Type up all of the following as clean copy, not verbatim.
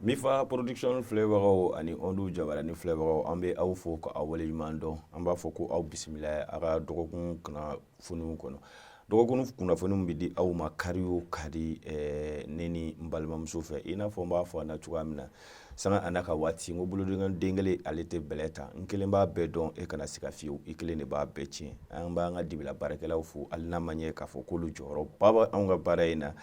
Mifa Production filɛbagaw ani Onde jabarani filɛbagaw, an bɛ aw fo ka aw waleɲuman dɔn. An b'a fɔ ko aw bisimila aw ka dɔgɔkun kunnafoniw kɔnɔ. Dɔgɔkun kunnafoniw bɛ di aw ma kari o kari, ne ni n balimamuso fɛ. I n'a fɔ n b'a fɔ a na cogoya min na, sanga a n'a ka waati, n ko boloden den kelen ale tɛ bɛlɛ ta. N kelen b'a bɛɛ dɔn, e kana siga fiyewu, i kelen de b'a bɛɛ tiɲɛ. An b'an ka dibila baarakɛlaw fo, hali n'a ma ɲɛ k'a fɔ k'olu jɔyɔrɔba bɛ anw ka baara in na.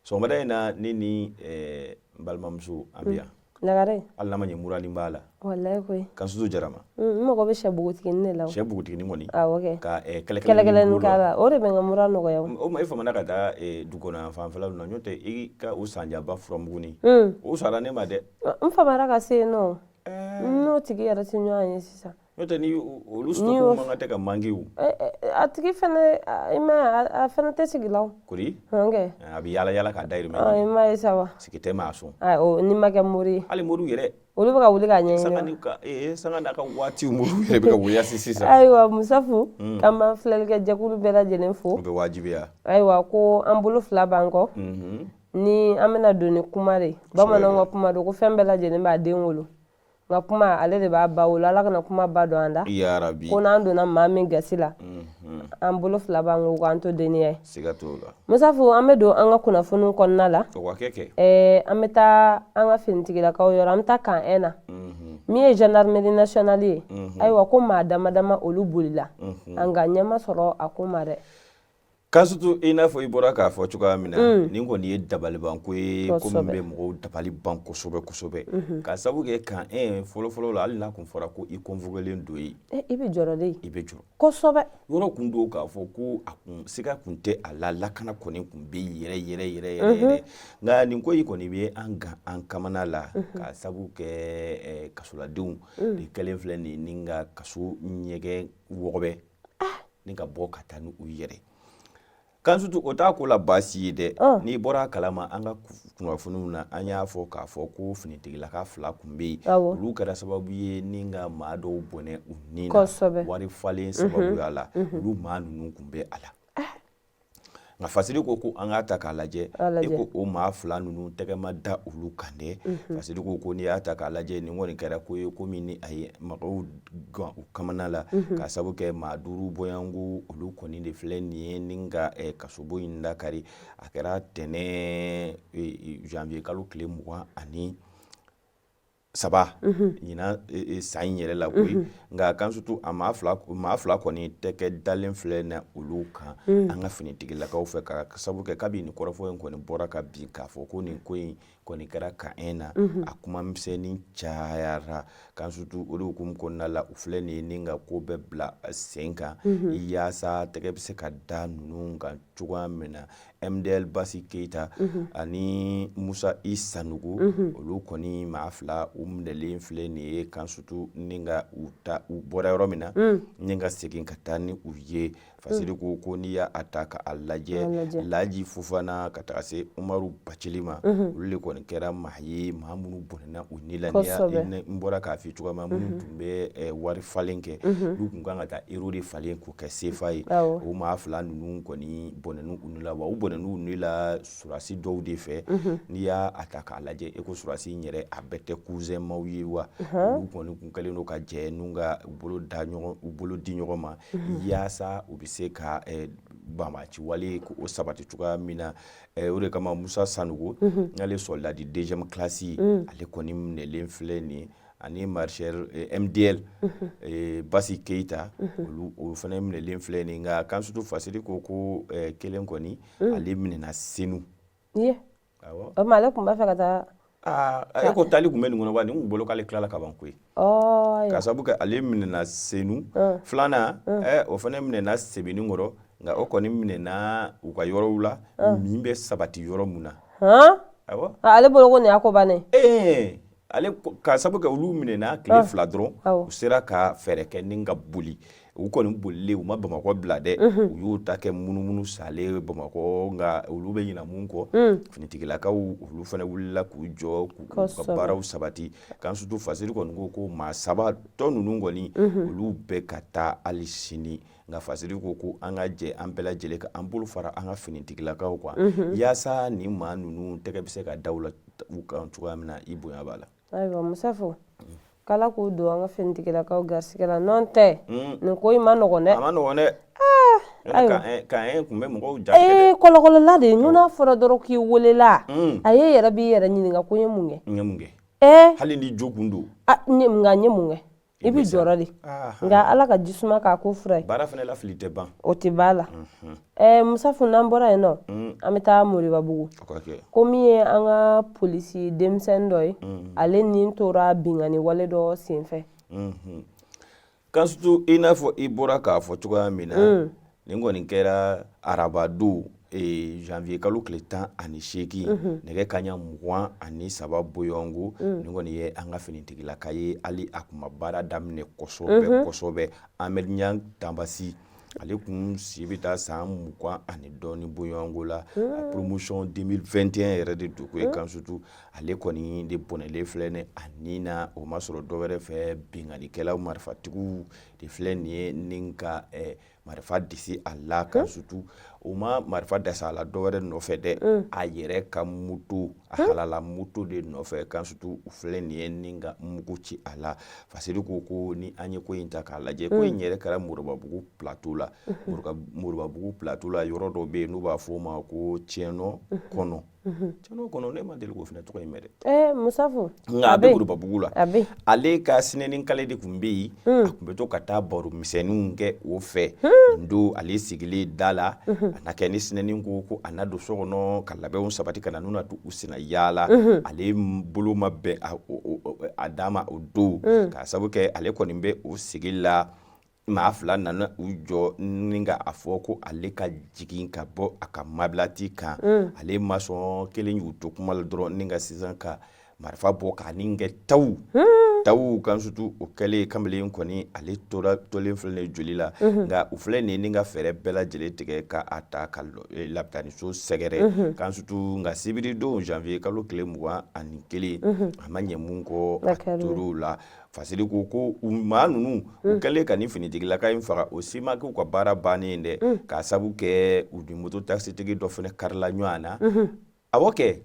Sɔgɔmada in na, ne ni n balimamuso, an bɛ yan. Lagare. Hali n'a ma ɲɛ, murani b'a la. Walayi koyi. Kansutu Jarama. N mago bɛ sɛ npogotiginin de la. Sɛ npogotiginin kɔni. Awɔ kɛ. Ka kɛlɛkɛlɛnin k'a la, o de bɛ n ka mura nɔgɔya. O ma e famana ka taa du kɔnɔ fanfɛla ninnu na, n'o tɛ i ka o sanjaba furamugunin, o sara ne ma dɛ. N famara ka se yen nɔ. N n'o tigi yɛrɛ tɛ ɲɔgɔn ye sisan. N'o tɛ, ni olu stock man kan tɛ ka manquer o. A tigi fɛnɛ, i ma ye, a fɛnɛ tɛ sigi la o. Kori. Kɛ. A bɛ yaala yaala k'a dayirimɛ ɲini. I ma ye sa wa. Sigi tɛ maa sɔn. O n'i ma kɛ mori ye. Hali moriw yɛrɛ. Olu bɛ ka wuli k'a ɲɛɲini. Sanga ni ka sanga n'a ka waatiw, moriw yɛrɛ bɛ ka wuli sisan. Ayiwa Musafu, k'an b'an filɛlikɛ jɛkulu bɛɛ lajɛlen fo. O bɛ wajibiya. Ayiwa, ko an bolo fila b'an kɔ. Ni an bɛna don ni kuma de, bamananw ka kuma don ko fɛn bɛɛ lajɛlen b'a den wolo, nka kuma ale de b'a ba wolo. Ala kana kuma ba don an da. Yarabi. Ko n'an donna maa min gasi la, an bolo fila b'an kɔ, k'an to denniya ye. Siga t'o la. Musafu, an bɛ don an ka kunnafoniw kɔnɔna la. O ka kɛ kɛ. An bɛ taa an ka finitigilakaw yɔrɔ, an bɛ taa camp 1 na, min ye gendarmerie nationale ye. Ayiwa, ko maa dama dama olu bolila, nka ɲɛ ma sɔrɔ a ko ma dɛ. Kansutu, i n'a fɔ i bɔra k'a fɔ cogoya min na, nin kɔni ye dabalibanko ye, ko min bɛ mɔgɔw dabali ban kosɛbɛ kosɛbɛ, ka sabu kɛ camp 1 fɔlɔfɔlɔ la, hali n'a kun fɔra ko i convoquélen don yen, I bɛ jɔrɔ de. I bɛ jɔrɔ. Kosɛbɛ. Yɔrɔ kun don k'a fɔ ko a kun siga kun tɛ a la, lakana kɔni kun bɛ yɛrɛ yɛrɛ yɛrɛ yɛrɛ yɛrɛ. Nka nin ko in kɔni bɛ an gan an kamana la, ka sabu kɛ kasoladenw de kɛlen filɛ nin ni ka kaso ɲɛgɛn wɔgɔbɛ ni ka bɔ ka taa ni u yɛrɛ. Kansutu, o t'a ko la baasi ye dɛ. N'i bɔra a kalama, an ka kunnafoniw na, an y'a fɔ k'a fɔ ko finitigilaka fila kun bɛ yen, olu kɛra sababu ye ni ka maa dɔw bɔnɛ u ni na wari falen sababuya la. Olu maa ninnu kun bɛ a la, nka Fasiri ko ko an k'a ta k'a lajɛ, e ko o maa fila ninnu tɛgɛ ma da olu kan dɛ. Fasiri ko ko n'i y'a ta k'a lajɛ, nin kɔni kɛra ko ye, ko min ni a ye mɔgɔw gan u kamana la, ka sabu kɛ maa 5 bɔyanko olu kɔni de filɛ nin ye ni ka kasobon in lakari. A kɛra tɛnɛn janvier kalo tile 23 ɲinan san in yɛrɛ la koyi. Nka Kansutu, a maa fila kɔni tɛgɛ dalen filɛ na olu kan an ka finitigilakaw fɛ, ka sabu kɛ kabi nin kɔrɔfɔ in kɔni bɔra ka bin k'a fɔ ko nin ko in kɔni kɛra camp 1 na, a kuma misɛnnin cayara. Kansutu, o de hukumu kɔnɔna la, u filɛ nin ye ni ka ko bɛɛ bila sen kan yaasa tɛgɛ bɛ se ka da ninnu kan cogoya min na. MDL Basi Keyita ani Musa I Sanogo, olu kɔni maa fila u minɛlen filɛ nin ye Kansutu, ni ka u ta u bɔra yɔrɔ min na, ni ka segin ka taa ni u ye. Fasiri ko ko n'i y'a ta k'a lajɛ, Laji Fofana ka taga se Umaru Bacili ma, olu de kɔni kɛra maa ye, maa minnu bɔnɛna u ni la. N bɔra k'a f'i cogoya min na, minnu tun bɛ wari falen kɛ, olu tun kan ka taa euro de falen k'o kɛ sefa ye. O maa fila ninnu kɔni bɔnɛna u ni la. Wa u bɔnɛna u ni la sɔrɔdasi dɔw de fɛ. N'i y'a ta k'a lajɛ, e ko sɔrɔdasi in yɛrɛ, a bɛɛ tɛ cousin maaw ye wa? Olu kɔni tun kɛlen don ka jɛ n'u ka u bolo da ɲɔgɔn, u bolo di ɲɔgɔn ma, yaasa u bɛ se ka banbaanci wale k'o sabati cogoya min na. O de kama Musa Sanogo, n'ale soldat de deuxième classe ye, ale kɔni minɛlen filɛ nin ye, ani maréchal MDL Basi Keyita, olu o fana minɛlen filɛ nin. Nka Kansutu, Fasiri ko ko kelen kɔni, ale minɛna Senu. Awɔ. O tuma ale tun b'a fɛ ka taa. Aa, e ko taali tun bɛ nin kɔnɔ wa? Nin tun bolo k'ale tilala ka ban koyi. Ka sabu kɛ ale minɛna Senu. Filanan, o fana minɛna Sebeninkɔrɔ, nka o kɔni minɛna u ka yɔrɔw la min bɛ sabati yɔrɔ mun na. Awɔ. Ale bolo ko nin y'a ko bannen. U kɔni bolilen, u ma Bamakɔ bila dɛ, u y'u ta kɛ munumunu salen Bamakɔ. Nka olu bɛ ɲina mun kɔ, finitigilakaw olu fana wulila k'u jɔ k'u ka baaraw sabati. Kan surtout Fasiri kɔni ko ko maa saba tɔ ninnu kɔni, olu bɛ ka taa hali sini. Nka Fasiri ko ko an ka jɛ, an bɛɛ lajɛlen ka an bolo fara an ka finitigilakaw kan, yaasa nin maa ninnu tɛgɛ bɛ se ka da u la u kan cogoya min na. I bonya b'a la. Ayiwa Musafu, k'Ala k'u don an ka finitigilakaw garisigɛ la, n'o tɛ nin ko in ma nɔgɔn dɛ. A ma nɔgɔn dɛ. Ayiwa, kan tun bɛ mɔgɔw ja. Ee, kɔlɔkɔlɔla de, n n'a fɔra dɔrɔn k'i welela, a ye yɛrɛ b'i yɛrɛ ɲininka ko n ye mun kɛ? N ye mun kɛ? Ee. Hali ni jo kun don. Nka n ye mun kɛ? I bɛ jɔrɔ de. Nka Ala ka ji suma k'a ko fura ye. Baara fana la, fili tɛ ban. O tɛ ban la. Ɛɛ Musafu, n'an bɔra yen nɔ, an bɛ taa Moribabugu. Ko min ye an ka polisi denmisɛnnin dɔ ye, ale ni tora binkanni wale dɔ senfɛ. Kan surtout, i n'a fɔ i bɔra k'a fɔ cogoya min na, nin kɔni kɛra arabadon, janvier kalo tile 18, nɛgɛ kaɲa 23 bɔɲɔgɔnko. Nin kɔni ye an ka finitigilaka ye, hali a kun ma baara daminɛ kosɛbɛ kosɛbɛ, Ahmed Ɲang Tanbasi. Ale kun si bɛ taa san 20 ani dɔɔni bɔɲɔgɔnko la. A promotion 2021 yɛrɛ de don ko ye. Kan surtout, ale kɔni de bɔnɛlen filɛ nin a ni na. O ma sɔrɔ dɔwɛrɛ fɛ, binkannikɛlaw marifatigiw de filɛ nin ye ni ka marifa disi a la. Kan surtout, u ma marifa dasi a la dɔwɛrɛ nɔfɛ dɛ, a yɛrɛ ka moto, a halala moto de nɔfɛ. Kan surtout, u filɛ nin ye ni ka mugu ci a la. Fasiri ko ko ni an ye ko in ta k'a lajɛ, ko in yɛrɛ kɛra Moribabugu plateau la. Moribabugu plateau la, yɔrɔ dɔ bɛ yen n'u b'a fɔ o ma ko Tiɲɛnɔ kɔnɔ. Tiɲɛnɔ kɔnɔ, ne ma deli k'o fana tɔgɔ in mɛn dɛ. Ee Musafu. Nka a bɛ Moribabugu la. Ale ka sinɛni kale de tun bɛ yen, a tun bɛ to ka taa baro misɛnninw kɛ o fɛ. Nin don, ale sigilen da la, a na kɛ ni sinɛni ko ko a na don so kɔnɔ ka labɛnw sabati ka na n'u na to u senna yaala. Ale bolo ma bɛn a da ma o don, k'a sabu kɛ ale kɔni bɛ o sigi la, maa fila nana u jɔ ni ka a fɔ ko ale ka jigin ka bɔ a ka mabilati kan. Ale ma sɔn. Kelen y'u to kuma la dɔrɔn ni ka sisan ka marifa bɔ k'a ni kɛ taw taw. Kan surtout, o kɛlen, kamalen kɔni ale tora tolen filɛ nin joli la. Nka u filɛ nin ni ka fɛɛrɛ bɛɛ lajɛlen tigɛ ka a ta ka lapitaniso sɛgɛrɛ. Kan surtout, nka sibiri don, janvier kalo tile 21, a ma ɲɛ mun kɔ, a tor'o la. Fasiri ko ko maa ninnu, u kɛlen ka nin finitigilaka in faga, o si ma k'u ka baara bannen dɛ, k'a sabu kɛ u ni moto takisitigi dɔ fana karila ɲɔgɔn na. Awɔ kɛ,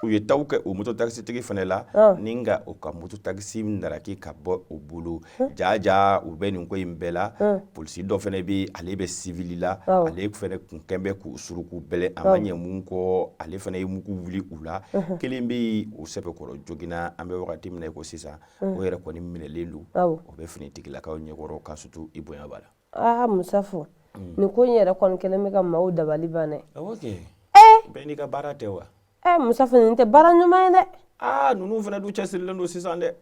u ye taw kɛ o moto takisitigi fana la ni ka u ka moto takisi naraki ka bɔ u bolo. Jaja, u bɛ nin ko in bɛɛ la, polisi dɔ fana bɛ, ale bɛ sivili la, ale fana kun kɛn bɛ k'u suruku bɛlɛ. A ma ɲɛ mun kɔ, ale fana ye mugu wuli u la. Kelen bɛ yen, o sɛbɛkɔrɔ joginna. An bɛ wagati min na i ko sisan, o yɛrɛ kɔni minɛlen don, o bɛ finitigilakaw ɲɛkɔrɔ. Kan surtout, i bonya b'a la. Aa Musafu, nin ko in yɛrɛ kɔni kɛlen bɛ ka maaw dabali ban dɛ. Awɔ kɛ, bɛɛ n'i ka baara tɛ wa? Ɛ Musafu, nin tɛ baara ɲuman ye dɛ. Aa, ninnu fana dun cɛsirilen don sisan dɛ.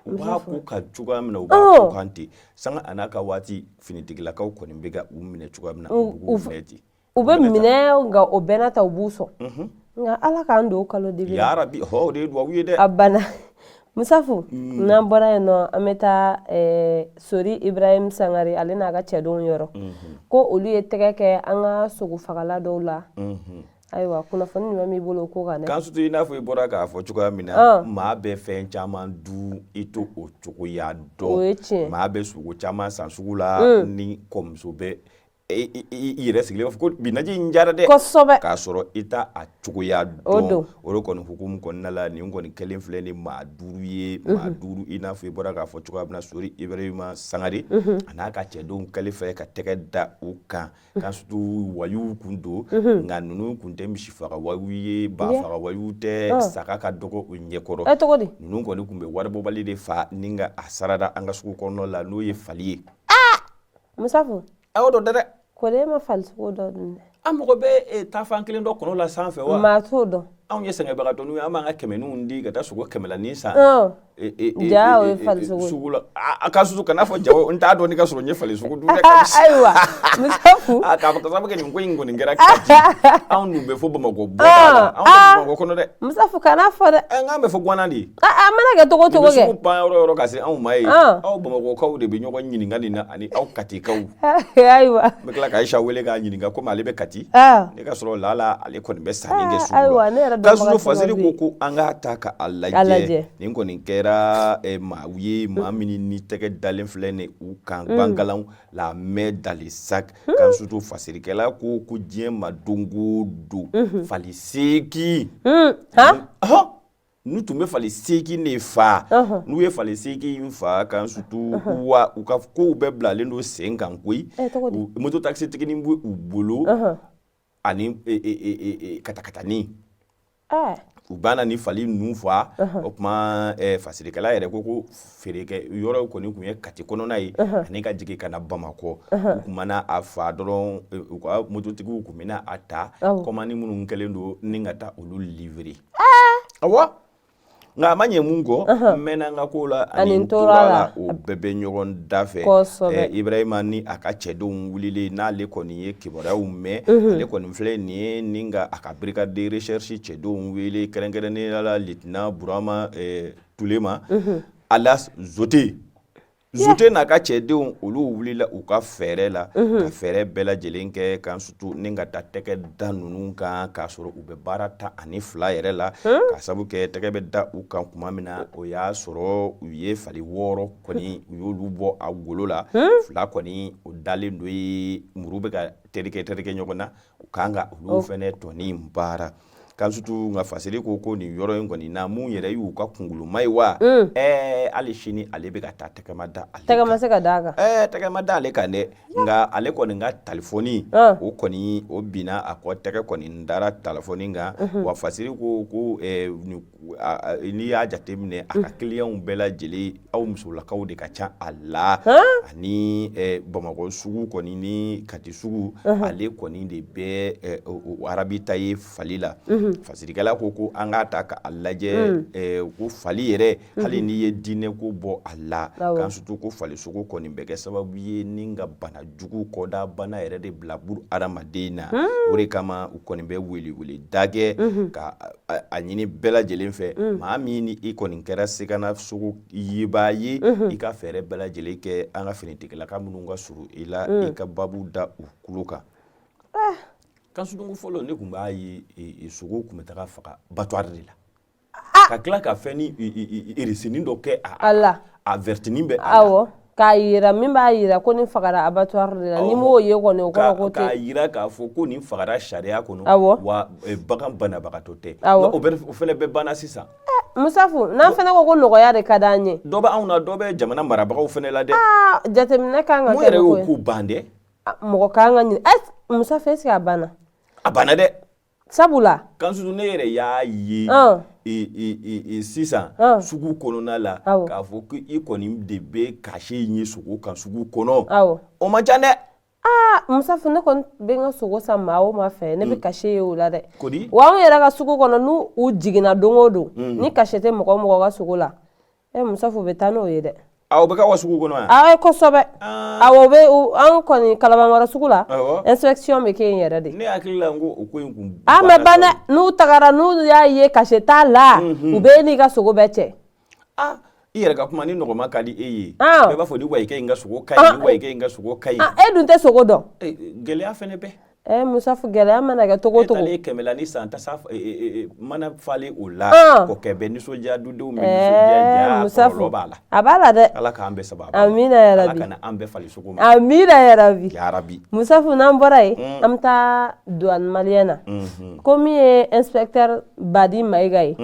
U b'a ko ka cogoya min na, u b'a ko kan ten. Sanga a n'a ka waati, finitigilakaw kɔni bɛ ka u minɛ cogoya min na, u b'u minɛ ten. U bɛ minɛ, nka o bɛɛ n'a ta, u b'u sɔn. Nka Ala k'an don kalo dibi la. Yarabi, hɔ, o de ye duwawu ye dɛ. A banna Musafu. N'an bɔra yen nɔ, an bɛ taa Sori Ibrahim Sangare, ale n'a ka cɛdenw yɔrɔ, ko olu ye tɛgɛ kɛ an ka sogofagala dɔw la. Ayiwa, kunnafoni ɲuman b'i bolo o ko kan dɛ. Kan surtout, i n'a fɔ i bɔra k'a fɔ cogoya min na, maa bɛ fɛn caman dun, i t'o o cogoya dɔn. O ye tiɲɛ. Maa bɛ sogo caman san sugu la, ni kɔmuso bɛ i yɛrɛ sigilen b'a fɔ ko bi naji in jara dɛ. K'a sɔrɔ i t'a a cogoya dɔn. O de kɔni hukumu kɔnɔna la, nin kɔni kɛlen filɛ ni maa duuru ye, maa duuru, i n'a fɔ i bɔra k'a fɔ cogoya min na, Sori Ibrahima Sangare a n'a ka cɛdenw kɛlen filɛ ka tɛgɛ da u kan. Kan surtout, wayiw kun don, nka ninnu kun tɛ misi faga wayiw ye, ba faga wayiw tɛ, saga ka dɔgɔ u ɲɛkɔrɔ. Ɛ, cogo di? Ninnu kɔni kun bɛ waribɔbali de fa ni ka a sarada an ka sugu kɔnɔna la, n'o ye fali ye. Musafu. Awɔ, dɔ dɛ. Kɔni e ma fali sogo dɔ dun dɛ. An mɔgɔ bɛ taafan kelen dɔ kɔnɔ la sanfɛ wa? Maa t'o dɔn. Anw ye sɛgɛnbagatɔninw ye, an b'an ka kɛmɛninw di ka taa sogo kɛmɛlanin san. Ja, o ye falisogo. Sugu la a ka susu, kana fɔ jago, n t'a dɔn ni ka sɔrɔ n ye falisogo dun dɛ. Ayiwa, Musafu. A k'a fɔ ka sababu kɛ nin ko in kɔni kɛra Kati, anw dun bɛ fɔ Bamakɔ bɔda la, anw tɛ Bamakɔ kɔnɔ dɛ. Musafu, kana fɔ dɛ. An bɛ fɔ Guwana de. A mana kɛ cogo o cogo kɛ. Sugu ban yɔrɔ yɔrɔ ka se anw ma yen, aw Bamakɔkaw de bɛ ɲɔgɔn ɲininka nin na ani aw Katikaw. Ayiwa. N bɛ tila ka Ayisa wele k'a ɲininka komi ale bɛ Kati. Ne ka sɔrɔ lala ale kɔni bɛ sanni kɛ sugu la. Ayiwa, ne yɛrɛ dɔnbaga. Fasiri ko ko an k'a ta ka a lajɛ, nin kɔni kɛra maaw ye, maa minnu ni tɛgɛ dalen filɛ nin u kan, bangalan la main dans le sac. Kan surtout fasirikɛla ko ko diɲɛ ma don o don, fali 8, n'u tun bɛ fali 8 de faa, n'u ye fali 8 in faa, kan surtout wa u ka kow bɛɛ bilalen don sen kan koyi. Moto taxi tiginin b'u bolo ani katakatanin. U banna ni fali ninnu faa. O tuma fasirikɛla yɛrɛ ko ko feerekɛ yɔrɔ kɔni tun ye Kati kɔnɔna ye ani ka jigin ka na Bamakɔ. U tun mana a fa dɔrɔn, u ka mototigiw tun bɛna a ta, commande minnu kɛlen don ni ka taa olu livrer. Awɔ, nka a ma ɲɛ mun kɔ, n mɛnna n ka ko la ani n tora la, o bɛɛ bɛ ɲɔgɔn da fɛ. Ibrahima ni a ka cɛdenw wulilen, n'ale kɔni ye kibaruyaw mɛn, ale kɔni filɛ nin ye ni ka a ka brigade de recherche cɛdenw wele, kɛrɛnkɛrɛnnenya la lieutenant Burama Tulema alias Zote. Zote n'a ka cɛdenw, olu wulila u ka fɛɛrɛ la ka fɛɛrɛ bɛɛ lajɛlen kɛ kan surtout ni ka taa tɛgɛ da ninnu kan, k'a sɔrɔ u bɛ baara 12 yɛrɛ la. Ka sabu kɛ tɛgɛ bɛ da u kan tuma min na, o y'a sɔrɔ u ye fali 6 kɔni, u y'olu bɔ a golo la. 2 kɔni, o dalen don ye, muru bɛ ka terikɛ terikɛ ɲɔgɔn na, u kan ka olu fɛnɛ tɔni baara. Kan surtout nka fasiri ko ko nin yɔrɔ in kɔni na, mun yɛrɛ y'u ka kungoloma ye wa, hali sini ale bɛ ka taa, tɛgɛ ma da ale. Tɛgɛ ma se ka d'a kan. Tɛgɛ ma da ale kan dɛ, nka ale kɔni ka talifɔni, o kɔni o binna a kɔ, tɛgɛ kɔni dara talifɔni kan. Wa fasiri ko ko n'i y'a jateminɛ, a ka kiliyanw bɛɛ lajɛlen, aw musolakaw de ka ca a la, ani Bamakɔ sugu kɔni ni Kati sugu, ale kɔni de bɛ arabita ye fali la. Fasirikɛla ko ko an k'a ta k'a lajɛ, ko fali yɛrɛ, hali n'i ye diinɛ ko bɔ a la, kan surtout ko fali sogo kɔni bɛ kɛ sababu ye ni ka bana jugu, kɔda bana yɛrɛ de bila buru adamaden na. O de kama u kɔni bɛ welewele da kɛ ka a ɲini bɛɛ lajɛlen fɛ, maa min ni i kɔni kɛra sigana sogo yebaa ye, i ka fɛɛrɛ bɛɛ lajɛlen kɛ an ka finitigilaka minnu ka surun i la, i ka babu da u tulo kan. Kan surtout fɔlɔ, ne tun b'a ye sogo tun bɛ taga faga abattoir de la, ka tila ka fɛn ni irisinin dɔ kɛ a la, a vɛrɛtinin bɛ a la. Awɔ, k'a yira, min b'a yira ko nin fagara abattoir de la, n'i m'o ye kɔni, o kɔrɔ ko tɛ. K'a yira k'a fɔ ko nin fagara sariya kɔnɔ. Wa bagan banabagatɔ tɛ. O fɛnɛ bɛɛ banna sisan. Musafu, n'an fɛnɛ ko ko nɔgɔya de ka d'an ye. Dɔ bɛ anw na, dɔ bɛ jamana marabagaw fɛnɛ la dɛ. Jateminɛ kan ka kɛ. Mun yɛrɛ y'o ko ban dɛ? Mɔgɔ kan ka ɲini. Musafu, est-ce que a banna? A banna dɛ. Sabula. Kan surtout ne yɛrɛ y'a ye sisan sugu kɔnɔna la, k'a fɔ ko i kɔni de bɛ cachet in ye sogo kan sugu kɔnɔ. O man ca dɛ. Musafu, ne kɔni bɛ n ka sogo san maa o maa fɛ, ne bɛ cachet ye o la dɛ. Kodi. Wa anw yɛrɛ ka sugu kɔnɔ, n'u u jiginna don o don, ni cachet tɛ mɔgɔ o mɔgɔ ka sogo la, Musafu, bɛ taa n'o ye dɛ. Aw bɛ k'aw ka sugu kɔnɔ yan? Awɔ, kosɛbɛ. Awɔ, bɛ an kɔni Kalabankɔrɔ sugu la, inspection bɛ kɛ yen yɛrɛ de. Ne hakili la ko o ko in kun. A ma ban dɛ, n'u tagara, n'u y'a ye cachet t'a la, u bɛ e n'i ka sogo bɛɛ cɛ. I yɛrɛ ka kuma ni nɔgɔma ka di e ye. Bɛɛ b'a fɔ ni wayikɛ in ka sogo ka ɲi, ni wayikɛ in ka sogo ka ɲi. E dun tɛ sogo dɔn. Gɛlɛya fɛnɛ bɛ. Musafu, gɛlɛya mana kɛ cogo o cogo. E taalen kɛmɛla ni san tasa mana falen o la, kɔkɛ bɛ nisɔndiya, dudenw bɛ nisɔndiya, ja kɔlɔlɔ b'a la. A b'a la dɛ. Ala k'an bɛɛ sababa. Amina yarabi. Ala kana an bɛɛ fali sogo ma. Amina yarabi. Yarabi. Musafu, n'an bɔra yen, an bɛ taa douane malienne na. Ko min ye inspecteur Badi Mayiga ye.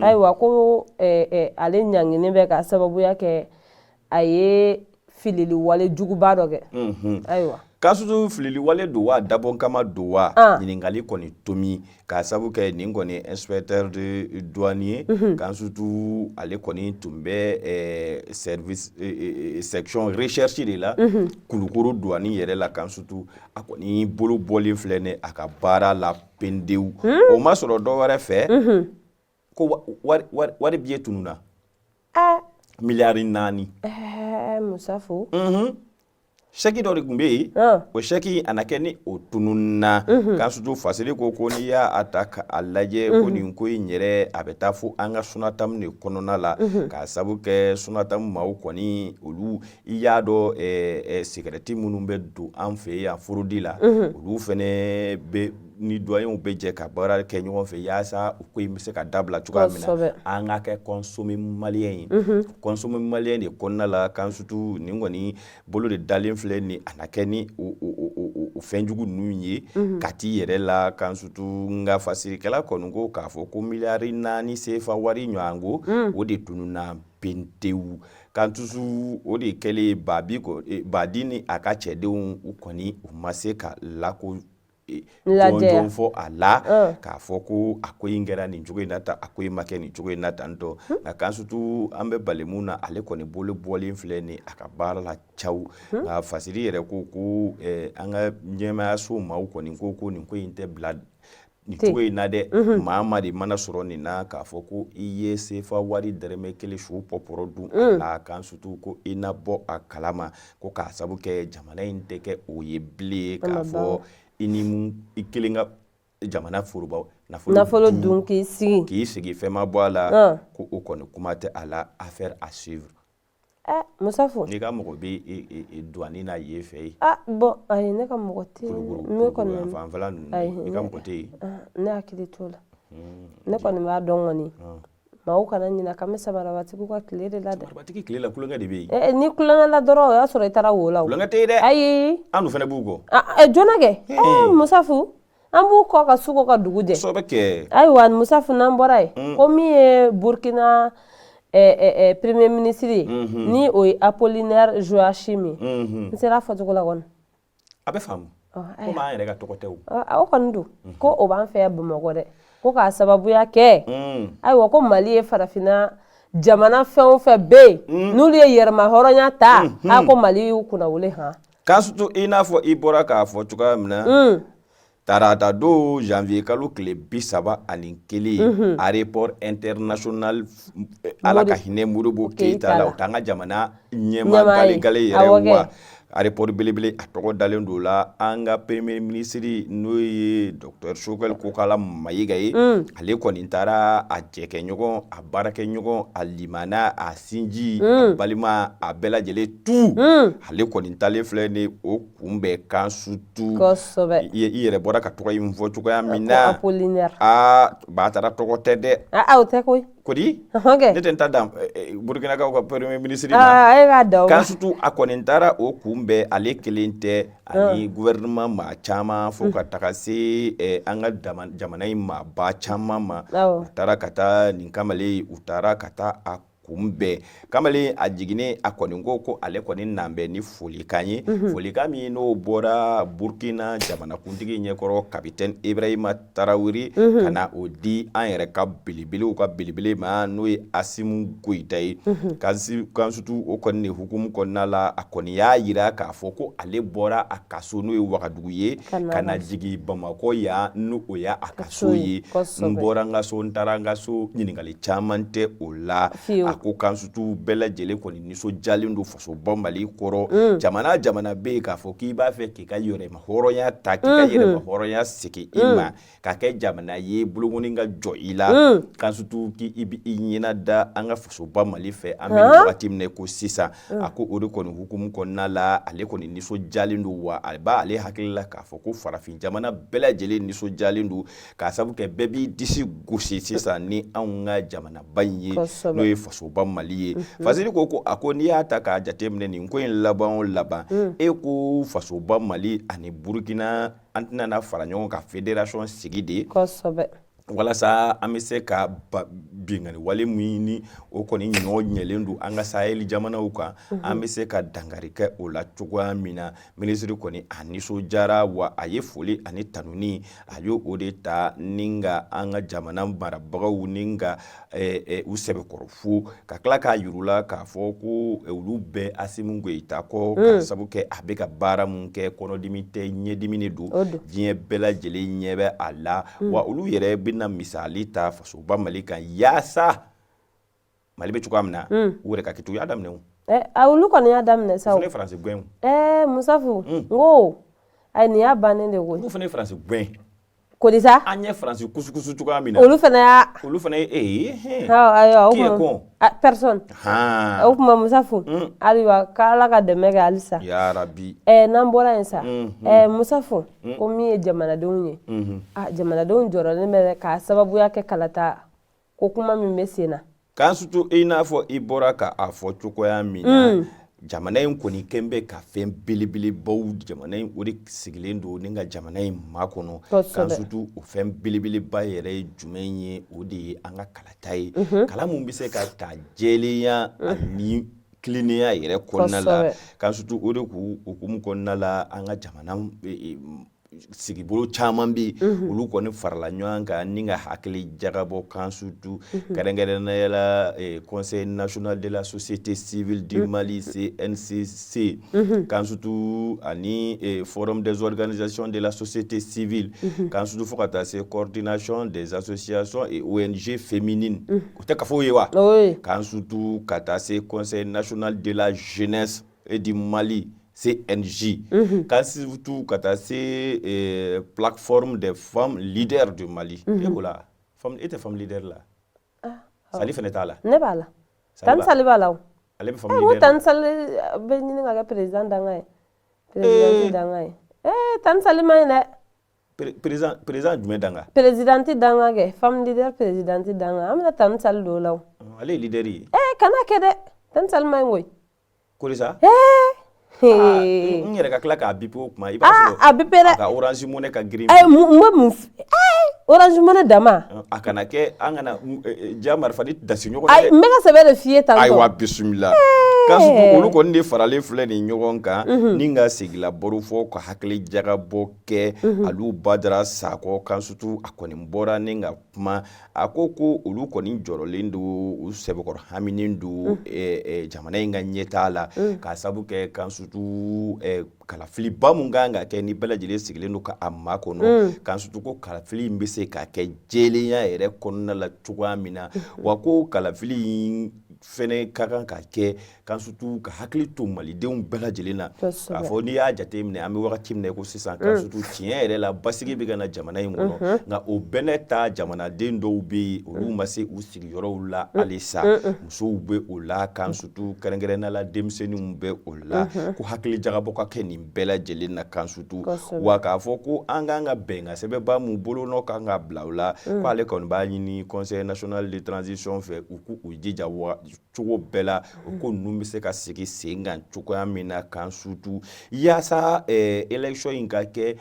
Ayiwa, ko ale ɲanginen bɛ ka sababuya kɛ a ye filili wale juguba dɔ kɛ. Ayiwa. Kasutu filili wale don wa, dabɔ kama don wa? Ah. Ɲininkali kɔni tomi k'a sabu kɛ nin kɔni inspecteur de douane ye. Kansutu, ale kɔni tun bɛ service section recherche de la Kulukoro douane yɛrɛ la. Kansutu, a kɔni bolo bɔlen filɛ ni a ka baara la pendewu. O ma sɔrɔ dɔ wɛrɛ fɛ ko wari billet tununna. Ah. Miliyari 4. Musafu. Chèque dɔ de tun bɛ yen. Ah. O chèque a na kɛ ni o tununna. Kansutu, Fasiri ko n'i y'a ta k'a lajɛ ko nin ko in yɛrɛ, a bɛ taa fo an ka Sonatamu de kɔnɔna la, k'a sabu kɛ Sonatamu maaw kɔni, olu i y'a dɔn, sigɛrɛti minnu bɛ don an fɛ yan fraude la, olu fɛnɛ bɛ ni douaniers bɛ jɛ ka baara kɛ ɲɔgɔn fɛ yaasa o ko in bɛ se ka dabila cogoya min na. An ka kɛ consommer malien ye, consommer malien de kɔnɔna la. Kansutu, nin kɔni bolo de dalen filɛ ni a na kɛ ni o fɛnjugu ninnu ye Kati yɛrɛ la. Kansutu, nka fasirikɛla kɔni ko k'a fɔ ko miliyari 4 sefa wari ɲɔgɔnko, o de tununna pentewu. Kansutu, o de kɛlen Babi Badi ni a ka cɛdenw, u kɔni u ma se ka lako jɔnjɔn fɔ a la k'a fɔ ko a ko in kɛra nin cogo in na tan, a ko in ma kɛ nin cogo in na tan tɔ. Nka Kansutu, an bɛ bali mun na, ale kɔni bolo bɔlen filɛ ni a ka baara la caw. Nka Fasiri yɛrɛ ko an ka ɲɛmayaso maaw kɔni ko nin ko in tɛ bila nin cogo in na dɛ. Maa maa de mana sɔrɔ nin na k'a fɔ ko i ye sefa wari dɛrɛmɛ kelen su pɔpɔrɔ dun a la, Kansutu, ko i na bɔ a kalama, ko k'a sabu kɛ jamana in tɛ kɛ o ye bilen k'a fɔ i ni mun i kelen ka jamana foroba nafolo dun k'i sigi. K'i sigi, fɛn ma bɔ a la, ko o kɔni kuma tɛ a la. Affaire à suivre. Musafu. N'i ka mɔgɔ bɛ douane na yen fɛ yen. Ah bon, ayi, ne ka mɔgɔ tɛ. Ne kɔni fanfɛla ninnu, i ka mɔgɔ tɛ yen. Ne hakili t'o la. Ne kɔni b'a dɔn kɔni, maaw kana ɲinɛ k'an bɛ samarabatigiw ka tile de la dɛ. Samarabatigi tile la, kulonkɛ de bɛ yen. Ni kulonkɛ la dɔrɔn, o y'a sɔrɔ i taara wo la o. Kulonkɛ tɛ yen dɛ. Ayi. An dun fana b'u kɔ. Joona kɛ. Musafu, an b'u kɔ ka su ko ka dugu jɛ. Sɔbɛ kɛ. Ayiwa Musafu, n'an bɔra yen, ko min ye Burkina premier ministre ye, ni o ye Apollinaire Joachim ye, n sera a fɔcogo la kɔni. A bɛ faamu komi an yɛrɛ ka tɔgɔ tɛ o. O kɔni don ko o b'an fɛ yan Bamakɔ dɛ, ko k'a sababuya kɛ, ayiwa, ko Mali ye farafinna jamana fɛn o fɛn bɛ yen n'olu ye yɛrɛma hɔrɔnya ta, a ko Mali y'u kunnawolo han. K'a i n'a fɔ i bɔra k'a fɔ cogoya min na, tarata don, janvier kalo tile 31, aéroport international Ala ka hinɛ Modibo Keyita la, o t'an ka jamana ɲɛmaa gale gale yɛrɛ wa, aéroport belebele a tɔgɔ dalen don la. An ka premier ministre, n'o ye docteur Choguel Kokala Mayiga ye, ale kɔni taara a jɛkɛɲɔgɔn, a baarakɛɲɔgɔn, a limana, a sinji, a balima, a bɛɛ lajɛlen tu, ale kɔni taalen filɛ ni o kunbɛn. Kan sutu, i yɛrɛ bɔra ka tɔgɔ in fɔ cogoya min na. Apollinaire. Aa, Batara tɔgɔ tɛ dɛ. Aa, o tɛ koyi. Kodi ne tɛ n ta dan Burkinakaw ka premier ministre ma. E b'a da o. Kan sutu, a kɔni taara o kunbɛn. Ale kelen tɛ, ani gouvernement maa caman, fo ka taga se an ka jamana in maaba caman ma. U taara ka taa nin kamalen, u taara ka taa a kunbɛn. Kamalen a jiginnen, a kɔni ko ale kɔni nan bɛ ni folikan ye, folikan min n'o bɔra Burkina jamanakuntigi ɲɛkɔrɔ, capitaine Ibrahima Tarawele, ka na o di an yɛrɛ ka belebelew ka belebele ma, n'o ye Asimi Goyita ye. Kansutu, o kɔni de hukumu kɔnɔna la, a kɔni y'a jira k'a fɔ ko ale bɔra a ka so, n'o ye Wagadugu ye, ka na jigin Bamakɔ yan, n'o o y'a ka so ye. N bɔra n ka so, n taara n ka so, ɲininkali caman tɛ o la. A ko Kansutu, bɛɛ lajɛlen kɔni nisɔndiyalen don fasoba Mali kɔrɔ. Jamana jamana bɛ yen k'a fɔ k'i b'a fɛ k'i ka yɛrɛma hɔrɔnya ta, k'i ka yɛrɛma hɔrɔnya segin i ma, ka kɛ jamana ye bolokɔni ka jɔ i la, Kansutu, k'i bɛ i ɲɛna da an ka fasoba Mali fɛ an bɛ wagati min na ko sisan. A ko o de kɔni hukumu kɔnɔna la, ale kɔni nisɔndiyalen don, wa a b'ale hakili la k'a fɔ ko farafin jamana bɛɛ lajɛlen nisɔndiyalen don, k'a sabu kɛ bɛɛ b'i disi gosi sisan ni anw ka jamanaba in ye, n'o ye fasoba Mali ye. Fasiri ko a ko n'i y'a ta k'a jateminɛ nin ko in laban o laban, e ko fasoba Mali ani Burukina, an tɛna na fara ɲɔgɔn kan fédération sigi de. Walasa an bɛ se ka binkanni wale min ni o kɔni ɲɔ ɲɛlen don an ka sahel jamanaw kan, an bɛ se ka dankari kɛ o la cogoya min na. Minisiri kɔni a nisɔndiyara, wa a ye foli ani tanuni a ye o de ta ni ka an ka jamana marabagaw ni ka u sɛbɛkɔrɔ fo, ka tila k'a yir'u la k'a fɔ ko olu bɛ Asimi Goyita kɔ, ka sabu kɛ a bɛ ka baara mun kɛ, kɔnɔdimi tɛ, ɲɛdimi de don, diɲɛ bɛɛ lajɛlen ɲɛ bɛ a la. Wa olu yɛrɛ bɛna misali ta fasoba Mali kan, yaasa Mali bɛ cogoya min na, u yɛrɛ ka kɛ. U y'a daminɛ o. Olu kɔni y'a daminɛ sa. O fana ye Faransi gɛn. O Musafu, n ko ayi, nin y'a bannen de koyi. Olu fana ye Faransi gɛn. Kodi sa. An ye Faransi kusukusu cogoya min na, olu fana y'a olu fana ye ee. Ayiwa, o qui est con? Personne. O tuma Musafu, ayiwa, k'Ala ka dɛmɛ kɛ halisa. Yarabi. N'an bɔra yen sa, Musafu, ko min ye jamanadenw ye, jamanadenw jɔrɔlen bɛ k'a sababuya kɛ kalata ko kuma min bɛ sen na. K'an surtout, i n'a fɔ i bɔra ka a fɔ cogoya min na, jamana in kɔni kɛn bɛ ka fɛn belebelebaw, jamana in o de sigilen don ni ka jamana in makɔnɔ. K'an surtout, o fɛn belebeleba yɛrɛ ye jumɛn ye? O de ye an ka kalata ye, kala mun bɛ se ka ta jɛlenya ani tilennenya yɛrɛ kɔnɔna la. K'an surtout, o de k'u hukumu kɔnɔna la, an ka jamana sigibolo caman bɛ yen, olu kɔni farala ɲɔgɔn kan ni ka hakili jagabɔ. Kan surtout, kɛrɛnkɛrɛnnenya la, Conseil national de la société civile du Mali, CNCC, kan surtout ani Forum des organisations de la société civile, kan surtout fo ka taa se Coordination des associations et ONG féminines, o tɛ kafo ye wa, kan surtout ka taa se Conseil national de la jeunesse et du Mali, CNJ, ka surtout ka taa se Plateforme des femmes leaders du Mali. E ko la femme, e tɛ femme leader la? Sali fɛnɛ t'a la? Ne b'a la, Tani Sali b'a la o. Ale bɛ femme leader. Tani Sali bɛ ɲini ka kɛ président danga ye, présidente danga ye. Tani Sali ma ɲi dɛ. Président jumɛn danga? Présidente danga kɛ, femme leader présidente danga, an bɛna Tani Sali don o la o. Ale ye leader ye. Kana kɛ dɛ, Tani Sali ma ɲi koyi. Ko de sa? N yɛrɛ ka tila k'a biper o kuma, i b'a sɔrɔ a biper dɛ. A ka Orange Money ka girin. N bɛ mun Orange Money dama. A kana kɛ an kana ja marifa ni dasi ɲɔgɔn na dɛ. Ayi, n bɛ ka sɛbɛ de f'i ye tantɔ. Ayiwa, bisimila. K'a surtout, olu kɔni de faralen filɛ nin ɲɔgɔn kan ni ka sigila baro fɔ, ka hakili jagabɔ kɛ. Alu Badara Sakɔ, kan surtout, a kɔni bɔra ni ka kuma, a ko ko olu kɔni jɔrɔlen don, u sɛbɛkɔrɔ haminen don jamana in ka ɲɛtaa la, k'a sabu kɛ, kan surtout, kalafiliba mun kan ka kɛ ni bɛɛ lajɛlen sigilen don ka a makɔnɔ. Kan surtout, ko kalafili in bɛ se ka kɛ jɛlenya yɛrɛ kɔnɔna la cogoya min na, wa ko kalafili in fɛnɛ ka kan ka kɛ, kan surtout ka hakili to malidenw bɛɛ lajɛlen na, k'a fɔ n'i y'a jateminɛ, an bɛ wagati min na i ko sisan, kan surtout, tiɲɛ yɛrɛ la, basigi bɛ ka na jamana in kɔnɔ, nka o bɛɛ ta, jamanaden dɔw bɛ yen, olu ma se u sigiyɔrɔw la halisa. Musow bɛ o la, kan surtout kɛrɛnkɛrɛnnenya la, denmisɛnninw bɛ o la. Ko hakili jagabɔ ka kɛ nin bɛɛ lajɛlen na. Kan surtout, wa k'a fɔ ko an kan ka bɛnkan sɛbɛnba mun bolonɔ kan ka bila o la, ko ale kɔni b'a ɲini Conseil national de transition fɛ, u k'u jija wa cogo bɛɛ la, o ko ninnu bɛ se ka sigi sen kan cogoya min na. Kan surtout, yaasa élection in ka kɛ